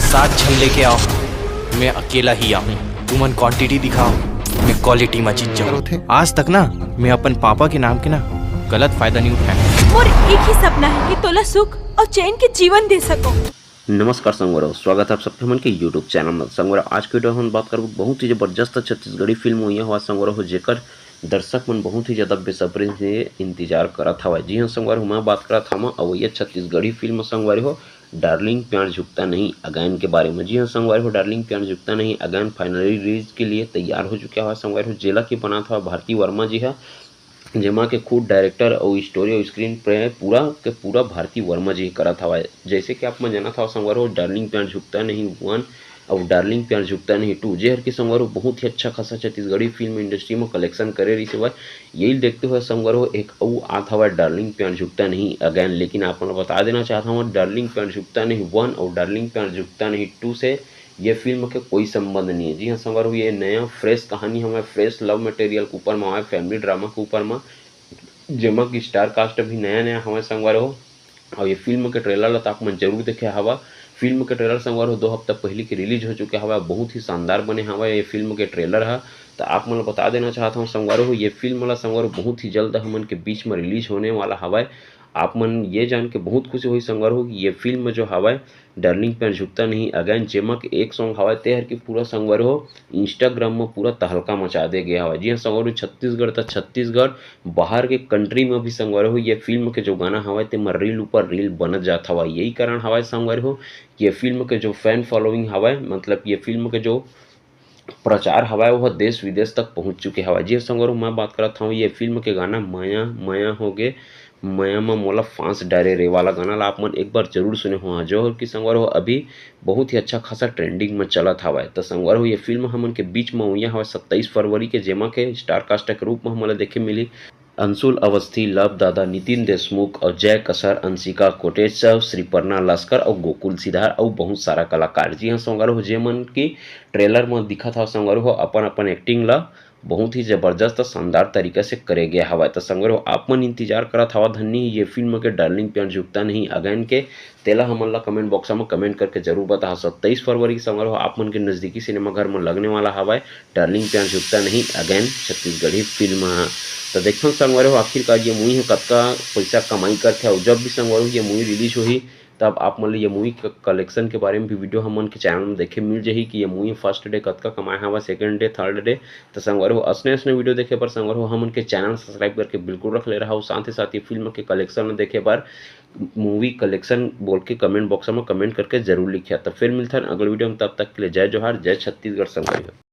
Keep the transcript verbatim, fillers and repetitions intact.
सात झन लेके आओ, मैं अकेला ही आऊँ। तुमन क्वांटिटी दिखाओ, मैं क्वालिटी में जीत जाऊँ। आज तक ना मैं अपन पापा के नाम के ना गलत फायदा नहीं उठाया। मोर एक ही सपना है कि तोला सुख और चैन के जीवन दे सको। नमस्कार संगवारी हो, स्वागत है आप सबके हमन के YouTube चैनल में। संगवारी हो, आज के वीडियो हम बात करबो बहुत ही जबरदस्त छत्तीसगढ़ी फिल्म हुई हवा संगवारी हो, जेकर दर्शक मन बहुत ही ज्यादा बेसब्री से इंतजार करत हवय। जी हाँ संगवारी हो, मैं बात करत हवं अवैया छत्तीसगढ़ी फिल्म संगवारी हो, डार्लिंग प्यार झुकता नहीं अगेन के बारे में। जी हाँ संगवारी हो, डार्लिंग प्यार झुकता नहीं अगेन फाइनली रिलीज के लिए तैयार हो चुका हवय संगवारी हो, जेला के बनात हवय भारती वर्मा जी हा, जेमा के खुद डायरेक्टर अउ स्टोरी अउ स्क्रीन प्ले पूरा के पूरा भारती वर्मा जी करत हवय। जैसे कि आप मन जानत हव संगवारी हो, डार्लिंग प्यार झुकता नहीं वन अउ डार्लिंग प्यार झुकता नहीं टू, जेहर के संगवारी हो बहुत ही अच्छा खासा छत्तीसगढ़ी फिल्म इंडस्ट्री में कलेक्शन करे रहिस हवय। यही देखते हुए संगवारी हो एक अउ आत हवय डार्लिंग प्यार झुकता नहीं अगेन। लेकिन आप मन ल बता देना चाहत हवं, डार्लिंग प्यार झुकता नहीं वन अउ डार्लिंग प्यार झुकता नहीं टू से ये फिल्म के कोई संबंध नहीं है। जी हाँ संगवारी हो, ये नया फ्रेश कहानी हवय, फ्रेश लव मटेरियल के ऊपर में हवय, फैमिली ड्रामा के ऊपर में, जेमा की स्टार कास्ट अभी नया नया हवय संगवारी हो। और ये फिल्म के ट्रेलर ला तो आप मन जरूर देखे हवा। फिल्म के ट्रेलर संगवारी हो दो हफ्ता पहले के रिलीज हो चुके हवय, बहुत ही शानदार बने हवय ये फिल्म के ट्रेलर हा। तो आप मन ल बता देना चाहत हवं संगवारी हो, ये फिल्म ला संगवारी हो बहुत ही जल्द हमन के बीच में रिलीज होने वाला हवय। आप मन ये जान के बहुत खुशी होही संगवारी हो कि ये फिल्म जो हवय डार्लिंग प्यार झुकता नहीं अगेन, जेमा के एक सॉन्ग हवय तेहर के पूरा संगवारी हो इंस्टाग्राम में पूरा तहलका मचा दे गया हवय। जी हाँ संगवारी हो, छत्तीसगढ़ त छत्तीसगढ़, बाहर के कंट्री में भी संगवारी हो ये फिल्म के जो गाना हवय तेमा रील ऊपर रील बनत जात हवय। यही कारण हवय संगवारी हो कि ये फिल्म के जो फैन फॉलोइंग हवय, मतलब ये फिल्म के जो प्रचार हवय वो देश विदेश तक पहुंच चुके हवय। जी संगवारी हो, मैं बात करत हवं ये फिल्म के गाना मया मया हो गे, मया म मोला फांस डारे रे वाला गाना ला आप मन एक बार जरूर सुने हो, जो कि संगवारी हो अभी बहुत ही अच्छा खासा ट्रेंडिंग में चलत हवय। त संगवारी हो ये फिल्म हमन के बीच में उइया हवय सत्ताईस फरवरी के, जेमा के स्टार कास्ट के रूप में हमन ला देखे मिली अंशुल अवस्थी, लव दादा, नितिन देशमुख और जय कसर, अंशिका कोटेचा, श्रीपर्णा लस्कर और गोकुल सिद्धार और बहुत सारा कलाकार। जी हाँ संगवारी हो, जेमन की ट्रेलर में दिखत हव संगवारी हो अपन अपन एक्टिंग ला बहुत ही जबरदस्त शानदार तरीका से करे गया हवय। त संगवारी हो आप मन इंतजार करत हवा धन्नी ये फिल्म के डार्लिंग प्यार झुकता नहीं अगेन के, तेला हमन ला कमेंट बॉक्स में कमेंट करके जरूर बताहा। सत्ताईस फरवरी के संगवारी हो आप मन के नजदीकी सिनेमा घर में लगने वाला हवय डार्लिंग प्यार झुकता नहीं अगेन छत्तीसगढ़ी फिल्म ह। त देखथन संगवारी हो आखिरकार ये मूवी ह कतका पैसा कमाई करथे, और जब भी संगवारी हो ये मूवी रिलीज होही तब आप मन ल ये मूवी कलेक्शन के बारे में भी वीडियो हमन के चैनल में देखे मिल जाही कि ये मूवी फर्स्ट डे कतका कमाए हवय, सेकंड डे, थर्ड डे। त संगवारी हो असने असने वीडियो देखे बर संगवारी हो हमन के चैनल सब्सक्राइब करके बिल्कुल रख ले रहा हो। साथ ही साथ ये फिल्म के कलेक्शन देखे बर मूवी कलेक्शन बोल के कमेंट बॉक्स में कमेंट करके जरूर लिखिया। त फिर मिलथन अगले वीडियो में, तब तक के लिए जय जोहार, जय छत्तीसगढ़ संगवारी हो।